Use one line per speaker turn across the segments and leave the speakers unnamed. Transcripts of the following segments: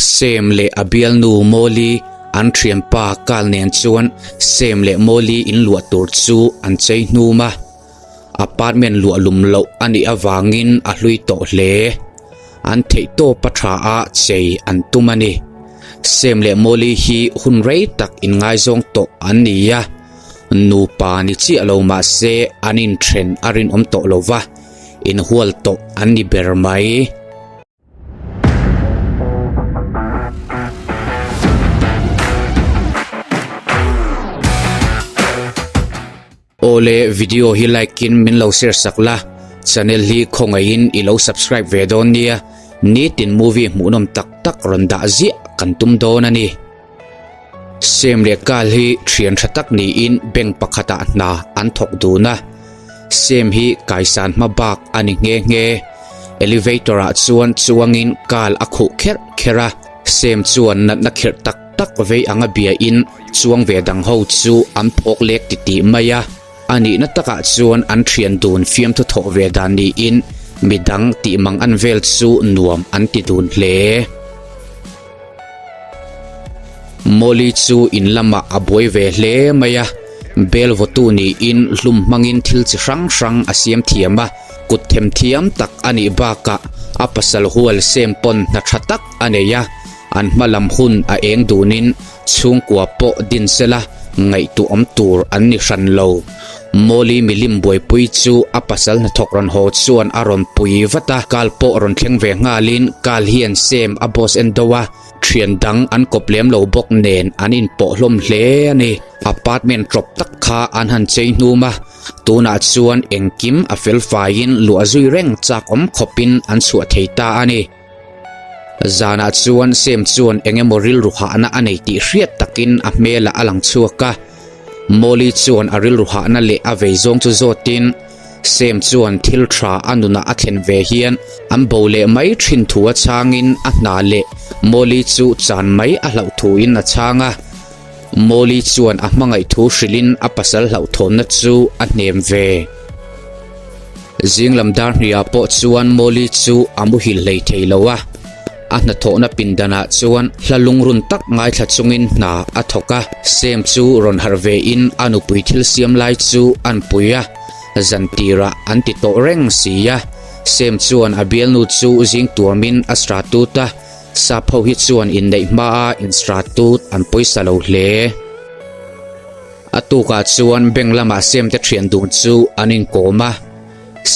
Sem leh a bialnu Mawli an thianpa Kal nen chuan Sem leh Mawli in luah tur chu an chei hnum a. Apartment luah lum loh a nih avangin a hlui tawh hle. An theih tawp a tha a chei an tum a ni. Sem leh Mawli hi hun rei tak inngaizawng tawh an ni a, nupa ni chiah lo mah se an inthen a rinawm tawh lo va, inhual tawh an ni ber mai. Awle video hi like in min lo share sak la, channel hi khawngaihin i lo subscribe ve dawn nia, nitin movie hmuhnawm tak tak rawn dah ziah kan tum dawn a ni. Sem leh Kal hi thian tha tak niin bank pakhatah hna an thawk dun a, Sem hi kaisan hma bak a ni nghe nghe. Elevator ah chuan chuangin Kal a khuh kherh kherh a, Sem chuan natna kherh tak tak vei anga bia in chuang ve dang ho chu an phawk lek ti tih mai a, a nihna takah chuan an thian dun fiamthu thawh ve dan niin midang tih mang an vel chu nuam an ti dun hle. Molly chu in lamah a buai ve hle mai a, bel vawtu niin hlum hmangin thil chi hrang hrang a siam thiam a, kut themthiam tak a nih bakah a pasal hual sem pawn hna tha tak a nei a. An hma lam hun a eng dunin chhungkua pawh din sela ngaihtuahawm tur an ni hran lo. Mawli milim buaipui chu a pasal hnathawk rawn haw chuan a rawn pui vat a, Kal pawh rawn thleng ve nghalin Kal hian Sem a boss en do a, thian dang an kawp lem lo bawk nen an inpawh hlawm hle a ni. Apartment tawp tak kha an han chei hnum a, tunah chuan engkim a fel faiin luah zui reng chak awm khawpin an chhuah thei ta a ni. Zanah chuan Sem chuan eng emaw rilru hahna a nei tih hriat takin a hmelah a lang chhuak a. Molly chuan a rilru hahna leh a vei zawng chu zawtin Sem chuan thil tha a nunah a thlen ve hian an bo leh mai thin thu a chhangin a hna leh Molly chu chan mai a hlauh thuin a chhang a. Molly chuan a hmangaih thu hrilhin a pasal hlauhthawnna chu a hnem ve. Zing lam dar hniah pawh chuan Molly chu a muhil hlei thei lo a, a hnathawhna pindanah chuan hla lungrun tak ngaithla chungin hna a thawk a. Sam chu rawn harh vein a nupui thil siam lai chu an pui a, zan tirah an ti tawh reng si a. Sam chuan a bialnu chu zing tuamin a stratut a, sap ho hi chuan inneih hmaa instratut an pawisa lo hle. A tukah chuan bank lamah Sem te thian dun chu an inkawm a,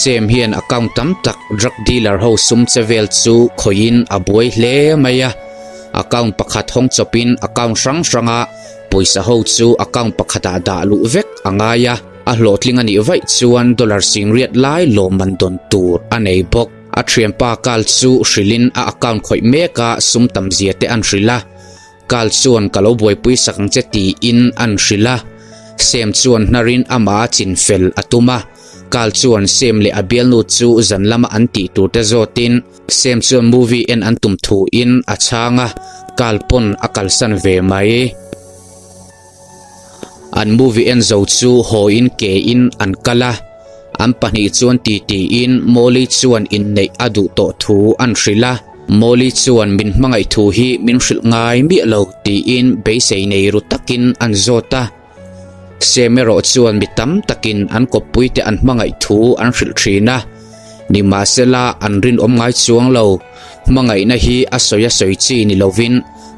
Sem hian account tam tak drug dealer ho sum che vel chu khawihin a buai hle mai a, account pakhat hawng chawpin account hrang hranga pawisa ho chu account pakhatah dah luh vek a ngai a, a hlawhtling a nih vaih chuan dollar singriat lai lawmman dawn tur a nei bawk. A thianpa Kal chu hrilhin a account khawih meka sum tam zia te an hrilh a. Kal chuan ka lo buaipui sak ang che tiin an hrilh a, Sem chuan hnarin amah a chin fel a tum a, Kal chuan Sem leh a bialnu chu zan lama an tih tur te zawtin Sem chuan movie en an tum thuin a chhang a, Kal pawn a kalsan ve mai. An movie en zo chu haw in ke in an kal a, an pahnih chuan titi in Molly chuan inneih a duh tawh thu an hrilh a, Molly chuan min hmangaih thu hi min hrilh ngai miah lo tiin beisei nei ru takin an zawt a, Sam erawh chuan mi tam takin an kawppui te an hmangaih thu an hrilh thin a, nimahsela an rinawm ngai chuang lo, hmangaihna hi a sawi a sawi chi ni lovin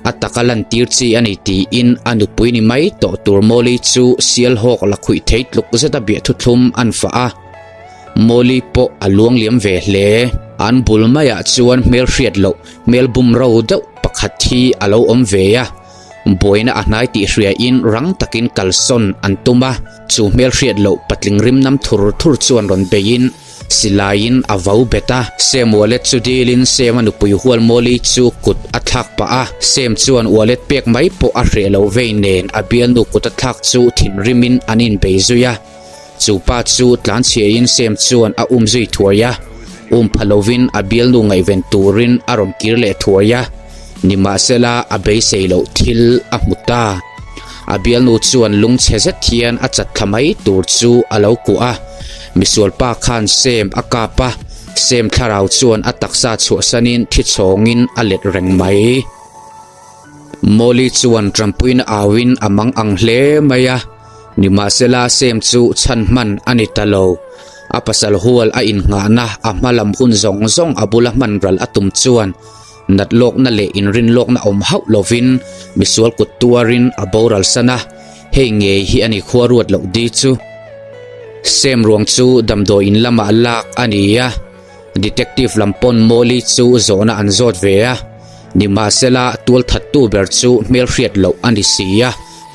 a taka lantir chi a ni tiin a nupui ni mai tawh tur Molly chu sial hawk la khuih thei tluk zeta biah thuthlum an fah a. Molly pawh a luang liam ve hle. An bul maiah chuan hmel hriat loh hmel bum ro deuh pakhat hi a lo awm ve a, buaina a hnai tih hriain rang takin kalsawn an tum a, chu hmel hriat loh patling rim nam thur thur chuan rawn beiin Silaiin a vau bet a, Sem wallet chu dilin Sem a nupui hual Molly chu kut a thlak pah a, Sem chuan wallet pek mai pawh a hreh lo vei nen a bialnu kut a thlak chu thinrimin an inbei zui a, chu pa chu tlanchhiain Sem chuan a um zui thuai a, um pha lovin a bialnu ngaihven turin a rawn kir leh thuai a, nimahsela a beisei loh thil a hmu ta. A bialnu chuan lungchhe zet hian a chat thla mai tur chu a lo kuah a, misualpa khan Sem a kap a, Sem thlarau chuan a taksa chhuahsanin thi chhawngin a let reng mai. Molly chuan ṭanpuina auin a mang ang hle mai a, nimahsela Sam chu chhan hman a ni ta lo. A pasal hual a innghahna a hma lam hun zawng zawng a bula hman ral a tum chuan nat lawkna leh inrin lawkna awm hauh lovin misual kut tuarin a boral san a, hei ngei hi a ni khua ruat loh di chu. Sam ruang chu damdawiin lamah lak a ni a. Detective lam pawn Molly chu zawhna an zawt ve a, nimahsela tualthattu ber chu hmelhriat loh a ni si a,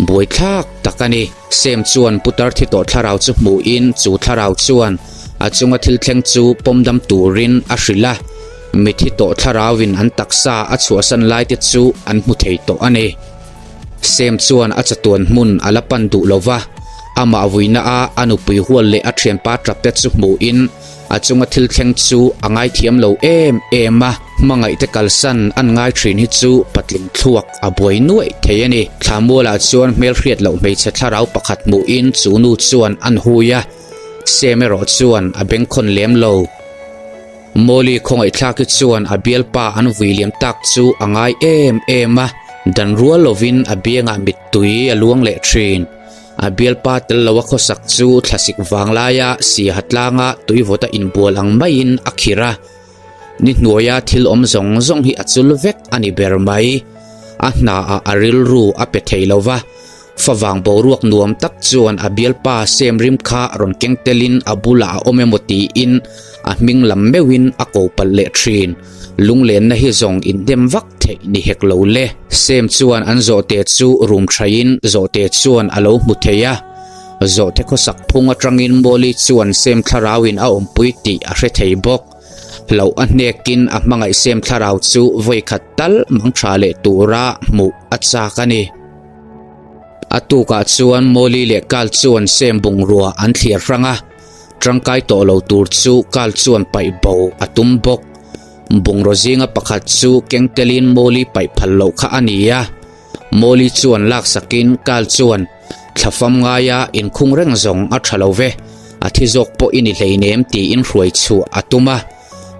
buaithlak tak a ni. Sam chuan putar thi tawh thlarau chu hmuhin chu thlarau chuan a chunga thil thleng chu pawmdam turin a hrilh a, mithi tawh thlarauin an taksa a chhuahsan laite chu an hmu thei tawh a ni. Sam chuan a chatuan hmun a la pan duh lo va, amah vuina a a nupui hual leh a thianpa tap te chu hmuhin A chunga thil thleng chu a ngaithiam lo em em a, hmangaihte kalsan an ngai thin hi chu patling thluak a buai nuaih thei a ni. Thlamualah chuan hmelhriat loh hmeichhe thlarau pakhat hmuhin chu nu chuan an hui a, Sam erawh chuan a bengkhawn lem lo. Molly khawngaihthlak hi chuan a bialpa an vui liam tak chu a ngai em em a, dan rual lovin a biangah mittui a luang leh thin. A bialpa tel lo a khawsak chu thlasik vang laia siaha tlanga tuivawta inbual ang maiin a khir a. Ni hnuaia thil awm zawng zawng hi a chul vek a ni ber mai. A hnaah a rilru a pe thei lo va, favang boruak nuam tak chuan a bialpa sem rim kha rawn keng telin a bulah a awm emaw tiin a hming lam meuhin a ko palh leh thin. Lunglenna hi zawng inhnem vak theih ni hek lo le. Sam chuan an zawhte chu rum thaiin zawhte chuan a lo hmu thei a. Zawhte khawsak phung atangin Molly chuan Sam thlarauin a awmpui tih a hre thei bawk. Hlauh a hnekin a hmangaih Sam thlarau chu vawikhat tal mang tha leh tura hmuh a chak a ni. A tukah chuan Molly leh Carl chuan Sam bungrua an thlir hrang a. Tangkai tawh lo tur chu Carl chuan paih bo a tum bawk. Bungraw zinga pakhat chu keng telin Molly paih phal loh kha a ni a. Molly chuan laksakin Carl chuan thlafam ngaia inkhung reng zawng a tha lo ve, a thi zawk pawh i ni hleinem tiin hruai chhuah a tum a.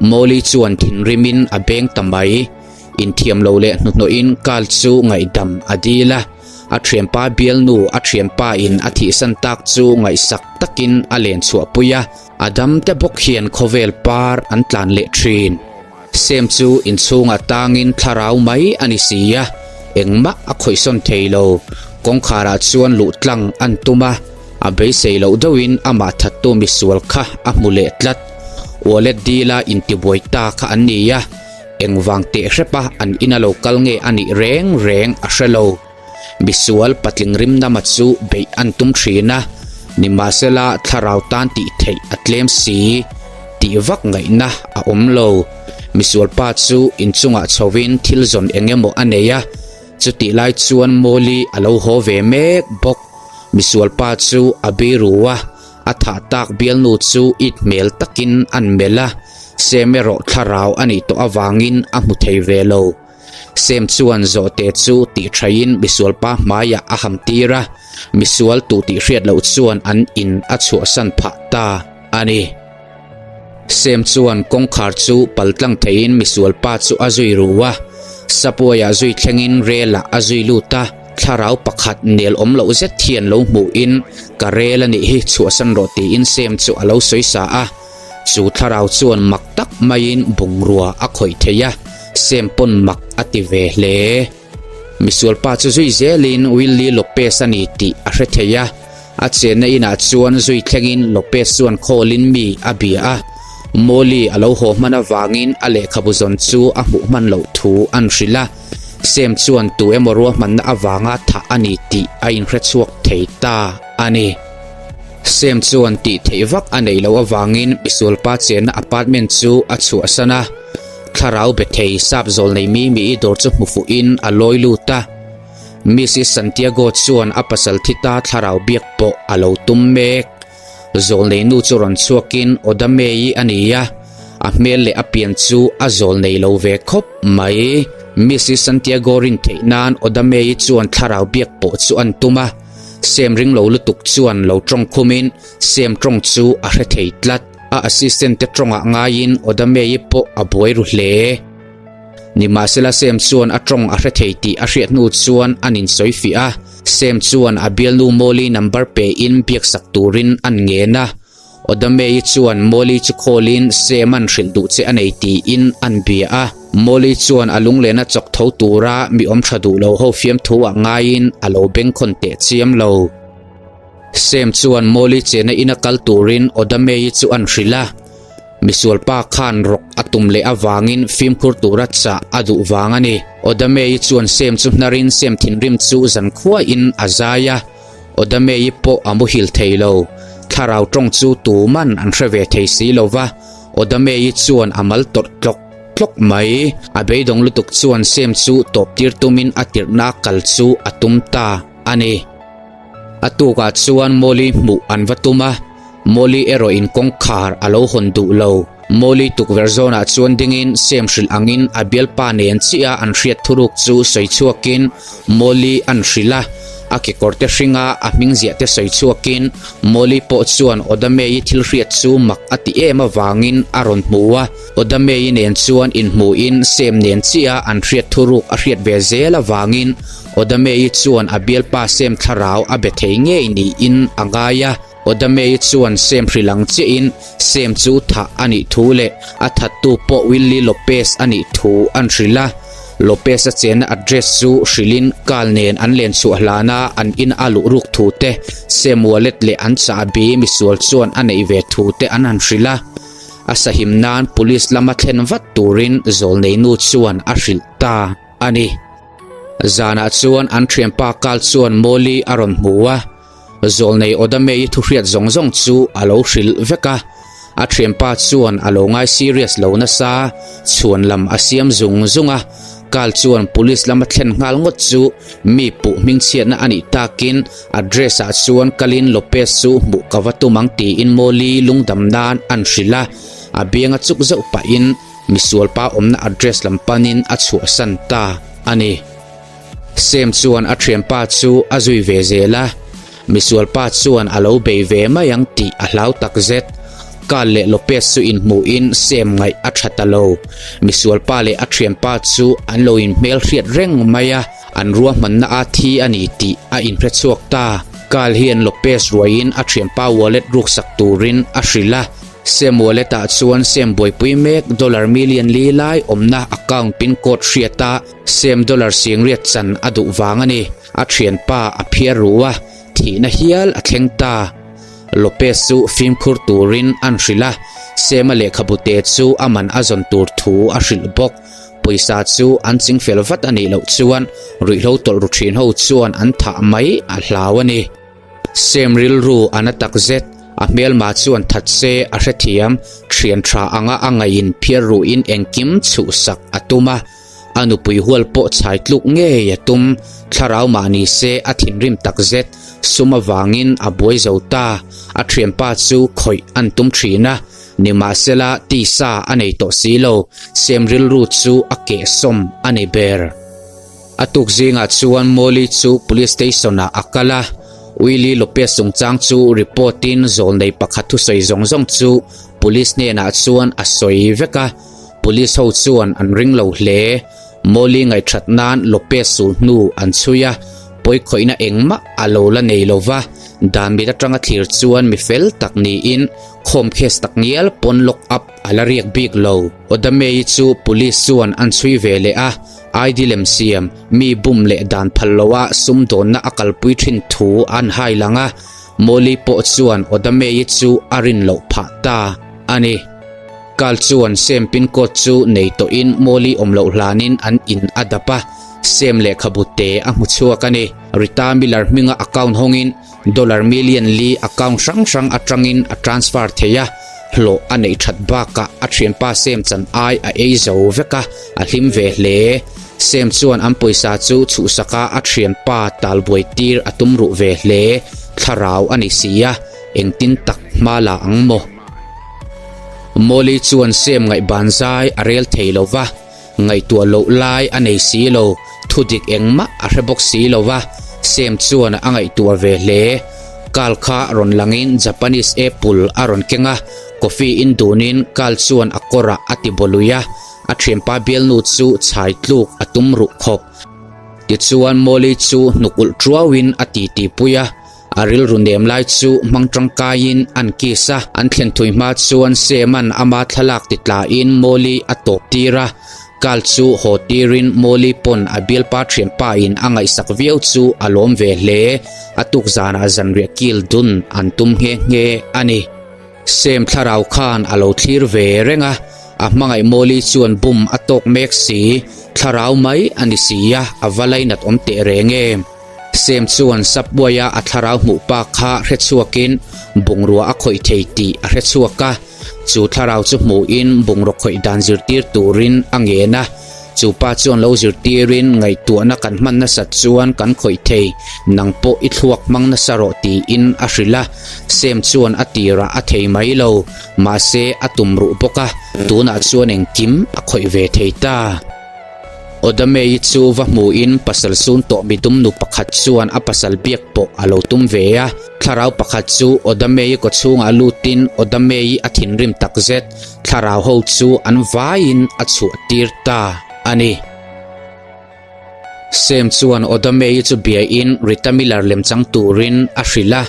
Molly chuan thinrimin a beng ta mai. Inthiam lo leh hnuhnawhin Carl chu ngaihdam a dil a. A thianpa bialnu a thianpa in a thihsan tak chu ngaihsak takin a len chhuahpui a, a dam te bawk hian khawvel par an tlan leh thin. Sam chu inchhungah tangin thlarau mai a ni si a, engmah a khawihsawn thei lo. Kawngkharah chuan luh tlang an tum a, a beisei loh deuhin amah thattu misual kha a hmu leh tlat. Wallet dila intibuai ta kha an ni a. Engvang teh hrepa an ina lo kal nge a nih reng reng a hre lo. Misual patling rim nama chu beih an tum thin a, nimahsela thlarau tan tih theih a tlem si tih vak ngaihna a awm lo. Misual pa chu inchungah chhovin thil zawn eng emaw a nei a, chutih lai chuan Molly a lo haw ve mek bawk. Misual pa chu a biru a. A thah tak bialnu chu it hmel takin an melh a, Sam erawh thlarau a nih tawh avangin a hmu thei ve lo. Sam chuan zawhte chu tih thaiin misualpa hmaiah a ham tir a, misual tu tih hriat loh chuan an in a chhuahsan phah ta a ni. Sam chuan kawngkhar chu paltlang theiin misualpa chu a zui ru a, Subway-ah zui thlengin rel-ah a zui lut a. Thlarau pakhat nel awm loh zet hian lo hmuhin ka rel a nih hi chhuahsan rawh tiin Sam chu a lo sawi sa a. Chu thlarau chuan mak tak maiin bungrua a khawih thei a, Sam pawn mak a ti ve hle. Misualpa chu zui zelin Willie Lopez a ni tih a hre thei a. A chenna inah chuan zui thlengin Lopez chuan khawlin mi a bia a. Molly a lo haw hman avangin a lehkhabu zawn chu a hmuh hman loh thu an hrilh a. Sam chuan tu emaw ruahmanna avanga thah a ni tih a inhre chhuak thei ta a ni. Sam chuan tih theih vak a neih loh avangin misualpa chenna apartment chu a chhuahsan a. Thlarau be thei sap zawl nei mi mi i dawr chu hmu fuhin a lawi lut a. Mrs Santiago chuan a pasal thi ta thlarau biak pawh a lo tum mek. Zawlnei nu chu rawn chhuakin Odamei a ni a, a hmel leh a pian chu a zawlnei lo ve khawp mai. Mrs Santiago rin theih nan Odamei chuan thlarau biak pawh chu an tum a, Sam ring lo lutuk chuan lo tawng khumin Sam tawng chu a hre thei tlat. A assistant te tawngah ngaiin Odamei pawh a buai ru hle. Nimahsela Sam chuan a tawng a hre thei tih a hriat hnu chuan an insawi fiah a. Sam chuan a bialnu Molly number pein biaksak turin an ngen a. Odamei chuan Molly chu call-in Sam an hrilh duh che a nei tiin an bia a. Molly chuan a lunglena chawk tho tura mi awm tha duh lo ho fiamthu ah ngaiin a lo bengkhawn teh chiam lo. Sam chuan Molly chena ina kal turin Odamei chu an hrilh a. Misualpa khan rawk a tum leh avangin fimkhur tura chah a duh vang a ni. Odamei chuan Sam chu hnarin Sam thinrim chu zankhuain a zai a. Odamei pawh a muhil thei lo. Thlarau tawng chu tuman an hre ve thei si lo va, Odamei chuan a mal tawrh tlawk tlawk mai. A beidawng lutuk chuan Sam chu tawp tir tumin a tirhna kal chu a tum ta a ni. A tukah chuan Molly hmuh an va tum a, Molly erawh in kawngkhar a lo hawn duh lo. Molly tukverh zawnah chuan dingin Sam hrilh angin a bialpa nen chiah an hriat thuruk chu sawi chhuakin Molly an hrilh a, a kekawrte hringa a hming ziah te sawi chhuakin Molly pawh chuan Odamei thil hriat chu mak a ti em avangin a rawn hmu a, Odamei nen chuan inhmuhin Sam nen chiah an hriat thuruk a hriat ve zel avangin Odamei chuan a bialpa Sam thlarau a be thei ngei niin a ngai a. Odamei chuan Sam hrilh ang chiahin Sam chu thah a nih thu leh a thattu pawh Willie Lopez a nih thu an hrilh a. Lopez-a chenna address chu hrilhin Carl nen an len chhuah hlana an in a luh ruk thu te, Sam wallet leh an chahbi misual chuan a neih ve thu te an han hrilh a. A sahim nan police lama thlen vat turin zawlneinu chuan a hrilh ta a ni. Zanah chuan an thianpa Carl chuan Molly a rawn hmu a. Zawlnei Odamei thuhriat zawng zawng chu a lo hrilh vek a, a thianpa chuan a lo ngai serious lo nasa, chhuan lam a siam zung zung a, Carl chuan police lama thlen nghal ngawt chu mi puh hmingchhiatna a nih takin address ah chuan kalin Lopez chu hmuh ka va tum ang tiin Molly lungdam nan an hrilh a, a bianga chuk zauh pahin misualpa awmna address lam panin a chhuahsan ta a ni. Sam chuan a thianpa chu a zui ve zel a, misualpa chuan a lo bei ve mai ang tih a hlau takzet. Carl leh Lopez chu inhmuhin Sam ngaih a tha ta lo. Misualpa leh a thianpa chu an lo inhmelhriat reng mai a, an ruahmanna a thi a ni tih a inhrechhuak ta. Carl hian Lopez ruaiin a thianpa wallet ruksak turin a hrilh a, Sam wallet ah chuan Sam buaipui mek dollar million li lai awmna account pin code hriat a, Sam dollar singriat chan a duh vang a ni. A thianpa a phiar ru a, thihna hial a thleng ta. Lopez chu fimkhur turin an hrilh a, Sam-a lehkhabu te chu a man a zawn tur thu a hrilh bawk. Pawisa chu an chingfel vat a nih loh chuan ruihhlo tawlh ru thin ho chuan an thah mai a hlau a ni. Sam rilru a na tak zet, a hmelma chuan that se a hrethiam, thian tha anga a ngaihin phiar ruhin engkim chhuhsak a tum a, a nupui hual pawh chhai tluk ngei a tum, thlarau mah ni se a thinrim tak zet, sum avangin a buai zo ta, a thianpa chu khawih an tum thin a, nimahsela tisa a nei tawh si lo, Sam rilru chu a kehsawm a ni ber. A tuk zingah chuan Molly chu police station ah a kal a, Willie Lopez chungchang chu report in zawlnei pakhat thusawi zawng zawng chu police hnenah chuan a sawi vek a, police ho chuan an ring lo hle. Molly ngaihthat nan Lopez sul hnu an chhui a, pawikhawihna engmah a lo la nei lo va, dan mit atanga thlir chuan mi fel tak niin khawm case tak ngial pawn lock up a la riak bik lo. Odamei chu police chuan an chhui ve leh a, ID lem siam, mi bum leh dan phal loa sumdawnna a kalpui thin thu an hai lang a, Molly pawh chuan Odamei chu a rin loh phah ta a ni. Carl chuan Sam pin code chu nei tawhin Molly awm loh hlanin an in a dap a, Sam lehkhabu te a hmu chhuak a ni. Rita Miller hminga account hawngin Dollar million li account hrang hrang atangin a transfer thei a, hlawh a neih that bakah a thianpa Sam chan ai a ei zo vek a, a hlim ve hle. Sam chuan an pawisa chu chhuhsaka a thianpa talbuai tir a tum ruh ve hle, thlarau a ni si a, engtin tak hma la ang maw? Molly chuan Sam ngaihban zai a rel thei lo va. Ngaihtuah loh lai a nei si lo, thudik engmah a hre bawk si lo va, Sam chuan a ngaihtuah ve hle. Carl kha rawn langin Japanese apple a rawn keng a, coffee in dunin Carl chuan a kawrah a ti bawlui a. A thianpa bialnu chu chhai tluk a tum ruh khawp. Tichuan Molly chu hnuk ulh tuauin a titi pui a, a rilru nem lai chu hmang tangkaiin an kiss a. An thlen thui hma chuan Sam-a'n ama thlalak ti tlain Molly a tawp tir a, Carl chu haw tirin Molly pawn a bialpa thianpa in a ngaihsak viau chu a lawm ve hle. A tuk zanah zanriah kil dun an tum nghe nghe a ni. Sam thlarau khan a lo thlir ve reng a, a hmangaih Molly chuan bum a tawk mek si, thlarau mai a ni si a, a va lainat awm teh reng em. Sam chuan subway a a thlarau hmuh pa kha hre chhuakin bungrua a khawih thei tih a hre chhuak a, chu thlarau chu hmuhin bungraw khawih dan zirtir turin a ngen a. Chu pa chuan lo zirtirin ngaihtuahna kan hman nasat chuan kan khawih thei, nang pawh i thluak hmang nasa rawh tiin a hrilh a. Sam chuan a tirah a thei mai lo, mahse a tum ruh bawk a, tunah chuan engkim a khawih ve thei ta. Odamei chu va hmuhin pasal sun tawh midum nu pakhat chuan a pasal biak pawh a lo tum ve a. Thlarau pakhat chu Odamei kawchhungah lutin Odamei a thinrim takzet. Thlarau ho chu an vaiin a chhuah tir ta a ni. Sam chuan Odamei chu biain Rita Miller lemchang turin a hrilh a.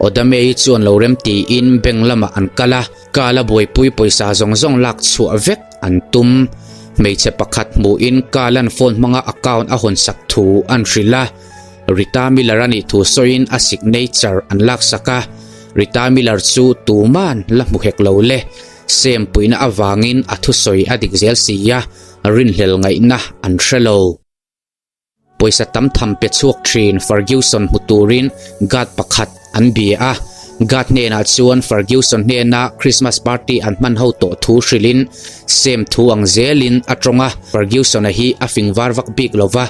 Odamei chuan lo rem tiin bank lamah an kal a, Kala buaipui pawisa zawng zawng lak chhuah vek an tum. Hmeichhe pakhat hmuhin Kalan phone hmanga account a hawnsak thu an hrilh a. Rita Miller a nih thu sawiin a signature an laksak a. Rita Miller chu tuman la hmu hek lo le. Sam puihna avangin a thusawi a dik zel si a, rinhlel ngaihna an hre lo. Pawisa tam tham pe chhuak thin Ferguson hmu turin guard pakhat an bia a. Guard hnenah chuan Ferguson hnena Christmas party an hman ho tawh thu hrilhin Sam thu ang zelin a tawng a. Ferguson-a hi a fing var vak bik lo va,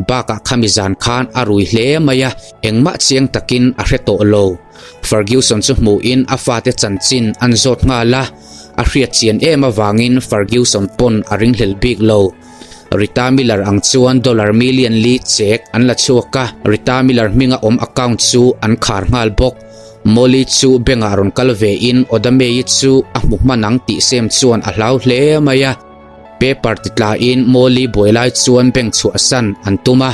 bakah khami zan khan a rui hle mai a, engmah chiang takin a hre tawh lo. Ferguson chu hmuhin a fate chanchin an zawt nghal a, a hriat chian em avangin Ferguson pawn a ringhlel bik lo. Rita Miller ang chuan dollar million li chek an la chhuak a, Rita Miller hminga awm account chu an khar nghal bawk. Molly chu bank-ah rawn kal vein Odamei chu a hmu hman ang tih Sam chuan a hlau hle mai a. Paper ti tlain Molly buai lai chuan bank chhuahsan an tum a,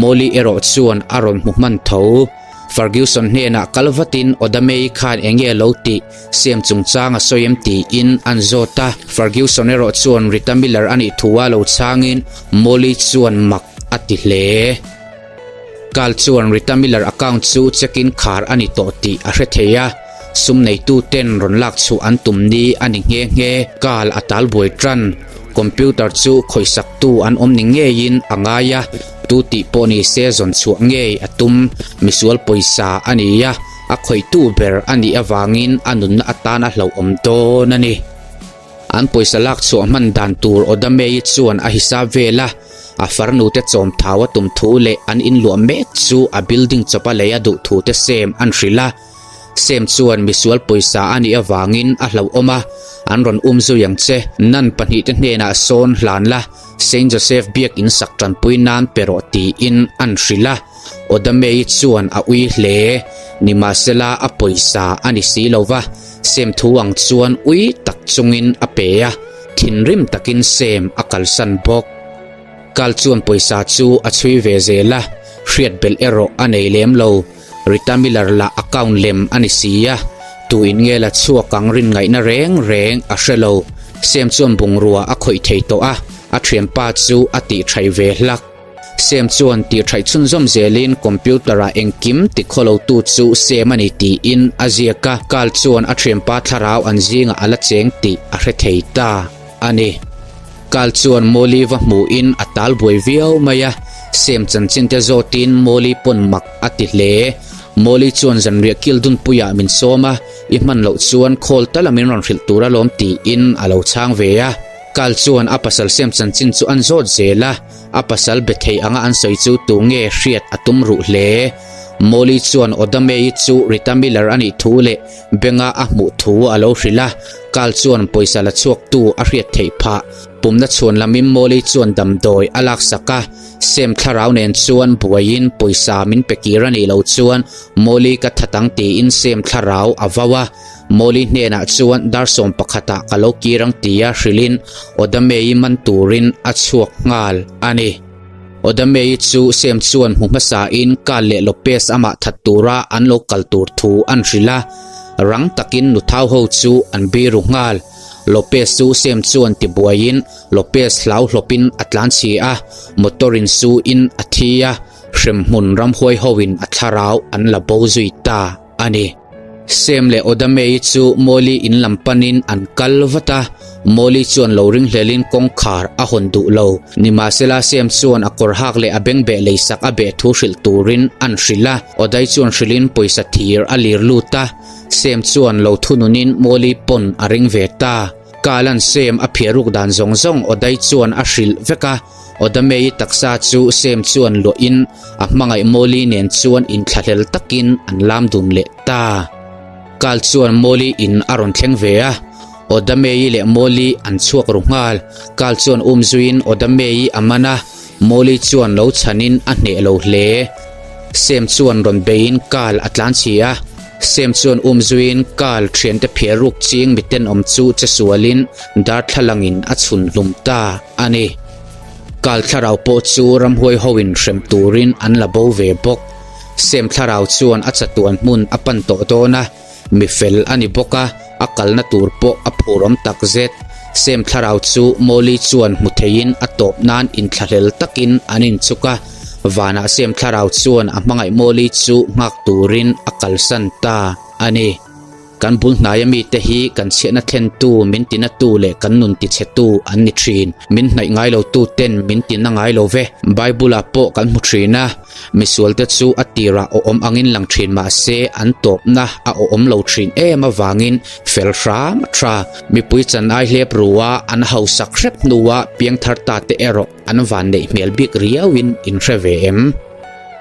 Molly erawh chuan a rawn hmu hman tho. Ferguson hnenah kal vatin Odamei khan eng nge lo tih Sam chungchang a sawi em tiin an zawt a. Ferguson erawh chuan Rita Miller a nih thu a lo chhangin Molly chuan mak a ti hle. Carl chuan Rita Miller account chu check in khar a ni tawh tih a hre thei a, sum neitu ten rawn lak chhuah an tum ni a ni nghe nghe. Carl a tal buai tan. Computer chu khawihsaktu an awm ni ngeiin a ngai a, tu tih pawh ni se zawn chhuah ngei a tum. Misual pawisa a ni a, a khawihtu ber a nih avangin a nunna atan a hlauhawm dawn a ni. An pawisa lak chhuah hman dan tur Odamei chuan a hisap vel a, a farnute chawm thau a tum thu leh an inluah mek chu a building chawpa lei a duh thu te Sam an hrilh a. Sam chuan misual pawisa a nih avangin a hlauhawm a, an rawn um zui ang che. Nan pahnihte hnenah sawn hlan la, Saint Joseph biak in sak tanpui nan pe rawh tiin an hrilh a. Odamei chuan a ui hle. Nimahsela a pawisa a ni si lo va, Sam thu ang chuan ui tak chungin a pe a, thinrim takin Sam a kalsan bawk. Kal chuan pawisa chu a chhui ve zel a, hriat belh erawh a nei lem lo. Rita Miller lah account lem a ni si a, tu in nge la chhuak ang rin ngaihna reng reng a hre lo. Sam chuan bungrua a khawih thei tawh a, a thianpa chu a tih thaih ve hlak. Sam chuan tih thaih chhunzawm zelin computer ah engkim ti khawlo tu chu Sam a ni tiin a ziak a, Carl chuan a thianpa thlarau an zingah a la cheng tih a hre thei ta a ni. Carl chuan Molly va hmuhin a tal buai viau mai a, Sam chanchin te zawtin Molly pawn mak a ti hle. Molly chuan zanriah kil dunpuiah min sawm a, i hman loh chuan call tala min rawn hrilh tur alawm tiin a lo chhang ve a. Carl chuan a pasal Sam chanchin chu an zawt zel a, a pasal be thei anga an sawi chu tu nge hriat a tum ruh hle. Molly chuan Odamei chu Rita Miller a nih thu leh benga a hmuh thu a lo hrilh a, Carl chuan pawisa la chhuaktu a hriat theih phah. Pumna chhuan lamin Molly chuan damdawi a laksak a, Sam thlarau nen chuan buaiin pawisa min pe kir a nih loh chuan Molly ka that ang tiin Sam thlarau a vau a. Molly hnenah chuan dar 11 ah ka lo kir ang tia hrilhin Odamei man turin a chhuak nghal a ni. Odamei chu Sam chuan hmu hmasain Carl leh Lopez amah that tura an lo kal tur thu an hrilh a, rang takin nuthau ho chu an biru nghal. Lopez chu Sam chuan tibuaiin Lopez hlau hlawpin a tlan chhi a, motor in su in a thi a, hremhmun ramhuai hoin a thlarau an la bo zui ta a ni. Sam leh Odamei chu Molly in lam panin an kal vat a, Molly chuan lo ringhlelin kawngkhar a hawn duh lo. Nimahsela Sam chuan a kawr hak leh a bengbeh leisak a beh thu hrilh turin an hrilh a, Odai chuan hrilhin pawisa thir a lir lut a, Sam chuan lo thununin Molly pawn a ring ve ta. Kalan Sam a phiah ruk dan zawng zawng Odai chuan a hrilh vek a, Odamei taksa chu Sam chuan luahin a hmangaih Molly nen chuan inthlahlel takin an lam dun leh ta. Kal chuan Molly in a rawn thleng ve a, Odamei leh Molly an chhuak ru nghal. Kal chuan um zuiin Odamei a man a, Molly chuan lo chhanin a hneh lo hle. Sam chuan rawn beiin Kal a tlan chhi a, Sam chuan um zuiin Kal thiante phiar ruk ching mitenawm chu che sualin darthlalangin a chhun hlum ta a ni. Kal thlarau pawh chu ramhuai hoin hrem turin an la bo ve bawk. Sam thlarau chuan a chatuan hmun a pan tawh dawn a, mi fel a ni bawk a, a kalna tur pawh a phurawm tak zet. Sam thlarau chu Molly chuan hmu theiin a tawp nan inthlahlel takin an inchuk a, vanah Sam thlarau chuan a hmangaih Molly chu nghak turin a kalsan ta a ni. Kan bul hnaia mite hi kan chhiatna thlentu, min tinatu leh kan nun tichhetu an ni thin. Min hnaih ngai lotu ten min tina ngai lo ve. Bible-ah pawh kan hmu thin a, misualte chu a tirah awhawm angin lang thin mah se an tawpna a awhawm lo thin em avangin fel hram a tha. Mipui chan ai hlep rua an hausak hrep hnua piangthar ta te erawh an vanneih hmel bik riauin in hre ve em?